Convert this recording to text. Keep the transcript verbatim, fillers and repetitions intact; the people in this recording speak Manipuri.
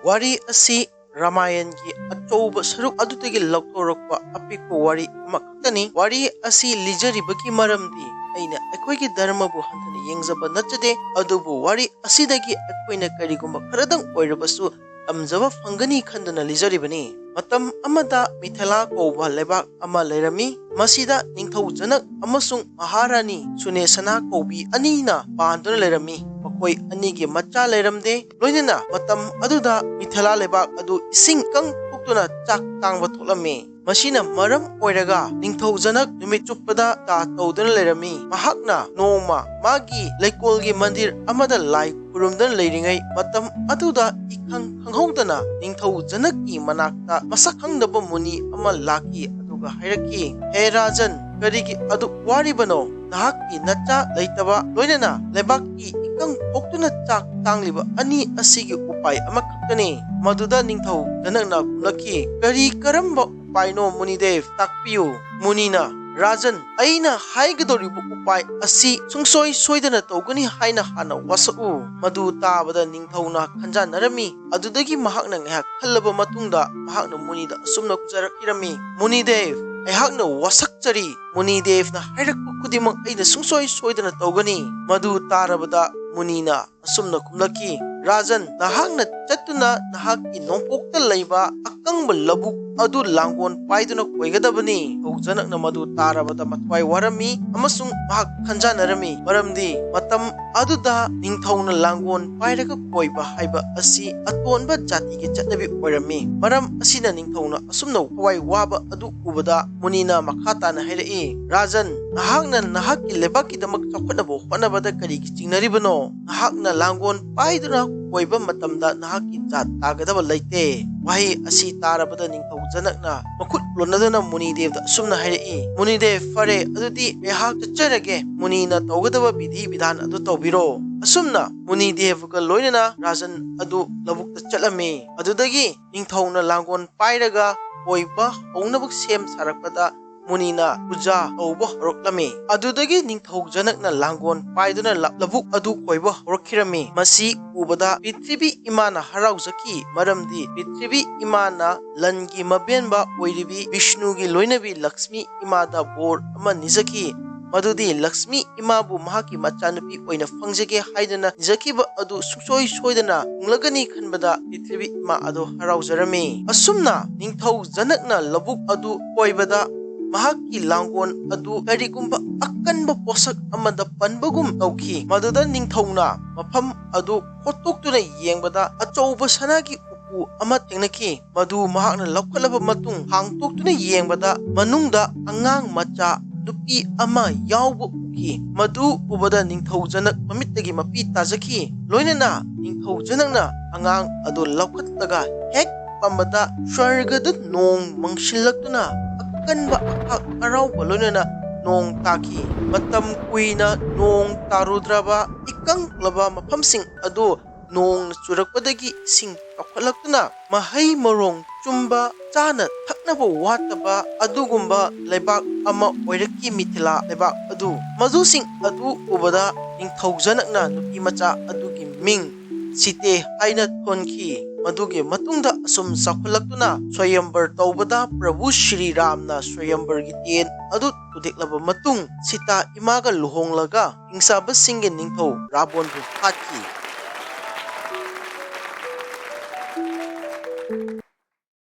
ꯋꯥꯔꯤ ꯑꯁꯤ ꯔꯥꯃꯥꯌꯟꯒꯤ ꯑꯆꯧꯕ ꯁꯔꯨꯛ ꯑꯗꯨꯗꯒꯤ ꯂꯧꯊꯣꯔꯛꯄ ꯑꯄꯤꯛꯄ ꯋꯥꯔꯤ ꯑꯃꯈꯛꯇꯅꯤ꯫ ꯋꯥꯔꯤ ꯑꯁꯤ ꯂꯤꯖꯔꯤꯕꯒꯤ ꯃꯔꯝꯗꯤ ꯑꯩꯅ ꯑꯩꯈꯣꯏꯒꯤ ꯙꯔꯃꯕꯨ ꯍꯟꯊꯅ ꯌꯦꯡꯖꯕ ꯅꯠꯆꯗꯦ, ꯑꯗꯨꯕꯨ ꯋꯥꯔꯤ ꯑꯁꯤꯗꯒꯤ ꯑꯩꯈꯣꯏꯅ ꯀꯔꯤꯒꯨꯝꯕ ꯈꯔꯗꯪ ꯑꯣꯏꯔꯕꯁꯨ ꯇꯝꯖꯕ ꯐꯪꯒꯅꯤ ꯈꯟꯗꯨꯅ ꯂꯤꯖꯔꯤꯕꯅꯤ꯫ ꯃꯇꯝ ꯑꯃꯗ ꯃꯤꯊꯤꯂꯥ ꯀꯧꯕ ꯂꯩꯕꯥꯛ ꯑꯃ ꯂꯩꯔꯝꯃꯤ꯫ ꯃꯁꯤꯗ ꯅꯤꯡꯊꯧ ꯖꯅꯛ ꯑꯃꯁꯨꯡ ꯃꯍꯥꯔꯥꯅꯤ ꯁꯨꯅꯦꯁꯅꯥ ꯀꯧꯕꯤ ꯑꯅꯤꯅ ꯄꯥꯟꯗꯨꯅ ꯂꯩꯔꯝꯃꯤ꯫ ꯃꯈꯣꯏ ꯑꯅꯤꯒꯤ ꯃꯆꯥ ꯂꯩꯔꯝꯗꯦ꯫ ꯂꯣꯏꯅꯅ ꯃꯇꯝ ꯑꯗꯨꯗ ꯃꯤꯊꯤꯂꯥ ꯂꯩꯕꯥꯛ ꯑꯗꯨ ꯏꯁꯤꯡ ꯀꯪ ꯊꯣꯛꯇꯨꯅ ꯆꯥꯛ ꯇꯥꯡꯕ ꯊꯣꯛꯂꯝꯃꯤ꯫ ꯃꯁꯤꯅ ꯃꯔꯝ ꯑꯣꯏꯔꯒ ꯅꯤꯡꯊꯧ ꯖꯅꯛ ꯅꯨꯃꯤꯠ ꯆꯨꯞꯄꯗ ꯆꯥ ꯇꯧꯗꯨꯅ ꯂꯩꯔꯝꯃꯤ꯫ ꯃꯍꯥꯛꯅ ꯅꯣꯡꯃ ꯃꯥꯒꯤ ꯂꯩꯀꯣꯜꯒꯤ ꯃꯟꯗꯤꯔ ꯑꯃꯗ ꯂꯥꯏ ꯈꯨꯔꯨꯝꯗꯨꯅ ꯂꯩꯔꯤꯉꯩ, ꯃꯇꯝ ꯑꯗꯨꯗ ꯏꯈꯪ ꯈꯪꯍꯧꯗꯅ ꯅꯤꯡꯊꯧ ꯖꯅꯛꯀꯤ ꯃꯅꯥꯛꯇ ꯃꯁꯛ ꯈꯪꯗꯕ ꯃꯨꯅꯤ ꯑꯃ ꯂꯥꯛꯈꯤ, ꯑꯗꯨꯒ ꯍꯥꯏꯔꯛꯈꯤ, "ꯍꯦ ꯔꯥꯖꯟ, ꯀꯔꯤꯒꯤ ꯑꯗꯨꯛ ꯋꯥꯔꯤꯕꯅꯣ? ꯅꯍꯥꯛꯀꯤ ꯅꯆꯥ ꯂꯩꯇꯕ, ꯂꯣꯏꯅꯅ ꯂꯩꯕꯥꯛꯀꯤ ꯏꯀꯪ ꯊꯣꯛꯇꯨꯅ ꯆꯥꯛ ꯇꯥꯡꯂꯤꯕ ꯑꯅꯤ ꯑꯁꯤꯒꯤ ꯎꯄꯥꯏ ꯑꯃꯈꯛꯇꯅꯤ꯫" ꯃꯗꯨꯗ ꯅꯤꯡꯊꯧ ꯖꯅꯛꯅ ꯈꯨꯝꯂꯛꯈꯤ, "ꯀꯔꯤ ꯀꯔꯝꯕ ꯎꯄꯥꯏꯅꯣ ꯃꯨꯅꯤꯗꯦꯕ? ꯇꯥꯛꯄꯤꯌꯨ꯫" ꯃꯨꯅꯤꯅ, "ꯔꯥꯖꯟ, ꯑꯩꯅ ꯍꯥꯏꯒꯗꯧꯔꯤꯕ ꯎꯄꯥꯏ ꯑꯁꯤ ꯁꯨꯡꯁꯣꯏ ꯁꯣꯏꯗꯅ ꯇꯧꯒꯅꯤ ꯍꯥꯏꯅ ꯍꯥꯟꯅ ꯋꯥꯁꯛꯎ꯫" ꯃꯗꯨ ꯇꯥꯕꯗ ꯅꯤꯡꯊꯧꯅ ꯈꯟꯖꯥꯟꯅꯔꯝꯃꯤ꯫ ꯑꯗꯨꯗꯒꯤ ꯃꯍꯥꯛꯅ ꯉꯥꯏꯍꯥꯛ ꯈꯜꯂꯕ ꯃꯇꯨꯡꯗ ꯃꯍꯥꯛꯅ ꯃꯨꯅꯤꯗ ꯑꯁꯨꯝꯅ ꯀꯨꯝꯖꯔꯛꯈꯤꯔꯝꯃꯤ, "ꯃꯨꯅꯤꯗꯦꯕ, ꯑꯩꯍꯥꯛꯅ ꯋꯥꯁꯛꯆꯔꯤ꯫ ꯃꯨꯅꯤꯗꯦꯕꯅ ꯍꯥꯏꯔꯛꯄ ꯈꯨꯗꯤꯡꯃꯛ ꯑꯩꯅ ꯁꯨꯡꯁꯣꯏ ꯁꯣꯏꯗꯅ ꯇꯧꯒꯅꯤ꯫" ꯃꯗꯨ ꯇꯥꯔꯕꯗ ꯃꯨꯅꯤꯅ ꯑꯁꯨꯝꯅ ꯈꯨꯝꯂꯛꯈꯤ, "ꯔꯥꯖꯟ, ꯅꯍꯥꯛꯅ ꯆꯠꯇꯨꯅ ꯅꯍꯥꯛꯀꯤ ꯅꯣꯡꯄꯣꯛꯇ ꯂꯩꯕ ꯑꯀꯪꯕ ꯂꯧꯕꯨꯛ ꯑꯗꯨ ꯂꯥꯡꯒꯣꯟ ꯄꯥꯏꯗꯨꯅ ꯀꯣꯏꯒꯗꯕꯅꯤ꯫" ꯅꯤꯡꯊꯧ ꯖꯅꯛꯅ ꯃꯗꯨ ꯇꯥꯔꯕꯗ ꯃꯊ꯭ꯋꯥꯏ ꯋꯥꯔꯝꯃꯤ ꯑꯃꯁꯨꯡ ꯃꯍꯥꯛ ꯈꯟꯖꯥꯟꯅꯔꯝꯃꯤ, ꯃꯔꯝꯗꯤ ꯃꯇꯝ ꯑꯗꯨꯗ ꯅꯤꯡꯊꯧꯅ ꯂꯥꯡꯒꯣꯟ ꯄꯥꯏꯔꯒ ꯀꯣꯏꯕ ꯍꯥꯏꯕ ꯑꯁꯤ ꯑꯇꯣꯟꯕ ꯖꯥꯇꯤꯒꯤ ꯆꯠꯅꯕꯤ ꯑꯣꯏꯔꯝꯃꯤ꯫ ꯃꯔꯝ ꯑꯁꯤꯅ ꯅꯤꯡꯊꯧꯅ ꯑꯁꯨꯝꯅ ꯊꯋꯥꯏ ꯋꯥꯕ ꯑꯗꯨ ꯎꯕꯗ ꯃꯨꯅꯤꯅ ꯃꯈꯥ ꯇꯥꯅ ꯍꯥꯏꯔꯛꯏ, "ꯔꯥꯖꯟ, ꯅꯍꯥꯛꯅ ꯅꯍꯥꯛꯀꯤ ꯂꯩꯕꯥꯛꯀꯤꯗꯃꯛ ꯆꯥꯎꯈꯠꯅꯕ ꯍꯣꯠꯅꯕꯗ ꯀꯔꯤꯒꯤ ꯆꯤꯡꯅꯔꯤꯕꯅꯣ? ꯅꯍꯥꯛꯅ ꯂꯥꯡꯒꯣꯟ ꯄꯥꯏꯗꯨꯅ ꯀꯣꯏꯕ ꯃꯇꯝꯗ ꯅꯍꯥꯛꯀꯤ ꯖꯥꯠ ꯇꯥꯒꯗꯕ ꯂꯩꯇꯦ꯫" ꯋꯥꯍꯩ ꯑꯁꯤ ꯇꯥꯔꯕꯗ ꯅꯤꯡꯊꯧ ꯖꯅꯛꯅ ꯃꯈꯨꯠ ꯂꯣꯟꯅꯗꯨꯅ ꯃꯨꯅꯤꯗꯦꯕꯗ ꯑꯁꯨꯝꯅ ꯍꯥꯏꯔꯛꯏ, "ꯃꯨꯅꯤꯗꯦꯕ, ꯐꯔꯦ, ꯑꯗꯨꯗꯤ ꯑꯩꯍꯥꯛ ꯆꯠꯆꯔꯒꯦ꯫ ꯃꯨꯅꯤꯅ ꯇꯧꯒꯗꯕ ꯕꯤꯙꯤ ꯕꯤꯙꯥꯟ ꯑꯗꯨ ꯇꯧꯕꯤꯔꯣ꯫" ꯑꯁꯨꯝꯅ ꯃꯨꯅꯤꯗꯦꯕꯒ ꯂꯣꯏꯅꯅ ꯔꯥꯖꯟ ꯑꯗꯨ ꯂꯧꯕꯨꯛꯇ ꯆꯠꯂꯝꯃꯤ꯫ ꯑꯗꯨꯗꯒꯤ ꯅꯤꯡꯊꯧꯅ ꯂꯥꯡꯒꯣꯟ ꯄꯥꯏꯔꯒ ꯀꯣꯏꯕ ꯍꯧꯅꯕ ꯁꯦꯝ ꯁꯥꯔꯛꯄꯗ ꯃꯨꯅꯤꯅ ꯄꯨꯖꯥ ꯇꯧꯕ ꯍꯧꯔꯛꯂꯝꯃꯤ꯫ ꯑꯗꯨꯗꯒꯤ ꯅꯤꯡꯊꯧ ꯖꯅꯛꯅ ꯂꯥꯡꯒꯣꯜ ꯄꯥꯏꯗꯨꯅ ꯂ-, ꯂꯧꯕꯨꯛ ꯑꯗꯨ ꯈꯣꯏꯕ ꯍꯧꯔꯛꯈꯤꯔꯝꯃꯤ꯫ ꯃꯁꯤ ꯎꯕꯗ ꯄ꯭ꯔꯤꯊꯤꯕꯤ ꯏꯃꯥꯅ ꯍꯔꯥꯎꯖꯈꯤ, ꯃꯔꯝꯗꯤ ꯄ꯭ꯔꯤꯊꯤꯕꯤ ꯏꯃꯥꯅ ꯂꯟꯒꯤ ꯃꯕꯦꯟꯕ ꯑꯣꯏꯔꯤꯕꯤ ꯕꯤꯁꯅꯨꯒꯤ ꯂꯣꯏꯅꯕꯤ ꯂꯛꯁꯃꯤ ꯏꯃꯥꯗ ꯕꯣꯔ ꯑꯃ ꯅꯤꯖꯈꯤ, ꯃꯗꯨꯗꯤ ꯂꯛꯁꯃꯤ ꯏꯃꯥꯕꯨ ꯃꯍꯥꯛꯀꯤ ꯃꯆꯥꯅꯨꯄꯤ ꯑꯣꯏꯅ ꯐꯪꯖꯒꯦ ꯍꯥꯏꯗꯨꯅ ꯅꯤꯖꯈꯤꯕ ꯑꯗꯨ ꯁꯨꯡꯁꯣꯏ ꯁꯣꯏꯗꯅ ꯐꯪꯂꯒꯅꯤ ꯈꯟꯕꯗ ꯄ꯭ꯔꯤꯊꯤꯕꯤ ꯏꯃꯥ ꯑꯗꯨ ꯍꯔꯥꯎꯖꯔꯝꯃꯤ꯫ ꯑꯁꯨꯝꯅ ꯅꯤꯡꯊꯧ ꯖꯅꯛꯅ ꯂꯧꯕꯨꯛ ꯑꯗꯨ ꯈꯣꯏꯕꯗ ꯃꯍꯥꯛꯀꯤ ꯂꯥꯡꯒꯣꯜ ꯑꯗꯨ ꯀꯔꯤꯒꯨꯝꯕ ꯑꯀꯟꯕ ꯄꯣꯠꯁꯛ ꯑꯃꯗ ꯄꯟꯕꯒꯨꯝ ꯇꯧꯈꯤ꯫ ꯃꯗꯨꯗ ꯅꯤꯡꯊꯧꯅ ꯃꯐꯝ ꯑꯗꯨ ꯈꯣꯠꯇꯣꯛꯇꯨꯅ ꯌꯦꯡꯕꯗ ꯑꯆꯧꯕ ꯁꯅꯥꯒꯤ ꯎꯄꯨ ꯑꯃ ꯊꯦꯡꯅꯈꯤ꯫ ꯃꯗꯨ ꯃꯍꯥꯛꯅ ꯂꯧꯈꯠꯂꯕ ꯃꯇꯨꯡ ꯍꯥꯡꯇꯣꯛꯇꯨꯅ ꯌꯦꯡꯕꯗ ꯃꯅꯨꯡꯗ ꯑꯉꯥꯡ ꯃꯆꯥ ꯅꯨꯄꯤ ꯑꯃ ꯌꯥꯎꯕ ꯎꯈꯤ꯫ ꯃꯗꯨ ꯎꯕꯗ ꯅꯤꯡꯊꯧ ꯖꯅꯛ ꯃꯃꯤꯠꯇꯒꯤ ꯃꯄꯤ ꯇꯥꯖꯈꯤ꯫ ꯂꯣꯏꯅꯅ ꯅꯤꯡꯊꯧ ꯖꯅꯛꯅ ꯑꯉꯥꯡ ꯑꯗꯨ ꯂꯧꯈꯠꯂꯒ ꯍꯦꯛ ꯄꯝꯕꯗ ꯁ꯭ꯋꯔꯒꯗ ꯅꯣꯡ ꯃꯪꯁꯤꯜꯂꯛꯇꯨꯅ ꯑꯀꯟꯕ ꯑꯈꯥꯛ ꯑꯔꯥꯎꯕ ꯂꯣꯏꯅꯅ ꯅꯣꯡ ꯇꯥꯈꯤ꯫ ꯃꯇꯝ ꯀꯨꯏꯅ ꯅꯣꯡ ꯇꯥꯔꯨꯗ꯭ꯔꯕ ꯏꯀꯪꯂꯕ ꯃꯐꯝꯁꯤꯡ ꯑꯗꯨ ꯅꯣꯡꯅ ꯆꯨꯔꯛꯄꯗꯒꯤ ꯏꯁꯤꯡ ꯆꯥꯎꯈꯠꯂꯛꯇꯨꯅ ꯃꯍꯩ ꯃꯔꯣꯡ ꯆꯨꯝꯕ, ꯆꯥꯅ ꯊꯛꯅꯕ ꯋꯥꯠꯇꯕ ꯑꯗꯨꯒꯨꯝꯕ ꯂꯩꯕꯥꯛ ꯑꯃ ꯑꯣꯏꯔꯛꯈꯤ ꯃꯤꯊꯤꯂꯥ ꯂꯩꯕꯥꯛ ꯑꯗꯨ꯫ ꯃꯗꯨꯁꯤꯡ ꯑꯗꯨ ꯎꯕꯗ ꯅꯤꯡꯊꯧ ꯖꯅꯛꯅ ꯅꯨꯄꯤ ꯃꯆꯥ ꯑꯗꯨꯒꯤ ꯃꯤꯡ ꯁꯤꯇꯦ ꯍꯥꯏꯅ ꯊꯣꯟꯈꯤ꯫ ꯃꯗꯨꯒꯤ ꯃꯇꯨꯡꯗ ꯑꯁꯨꯝ ꯆꯥꯎꯈꯠꯂꯛꯇꯨꯅ ꯁ꯭ꯋꯌꯝꯕꯔ ꯇꯧꯕꯗ ꯄ꯭ꯔꯚꯨ ꯁ꯭ꯔꯤ ꯔꯥꯝꯅ ꯁ꯭ꯋꯌꯝꯕꯔꯒꯤ ꯇꯦꯟ ꯑꯗꯨ ꯊꯨꯗꯦꯛꯂꯕ ꯃꯇꯨꯡ ꯁꯤꯇꯥ ꯏꯃꯥꯒ ꯂꯨꯍꯣꯡꯂꯒ ꯍꯤꯡꯆꯥꯕꯁꯤꯡꯒꯤ ꯅꯤꯡꯊꯧ ꯔꯥꯕꯣꯟꯕꯨ ꯍꯥꯠꯈꯤ꯫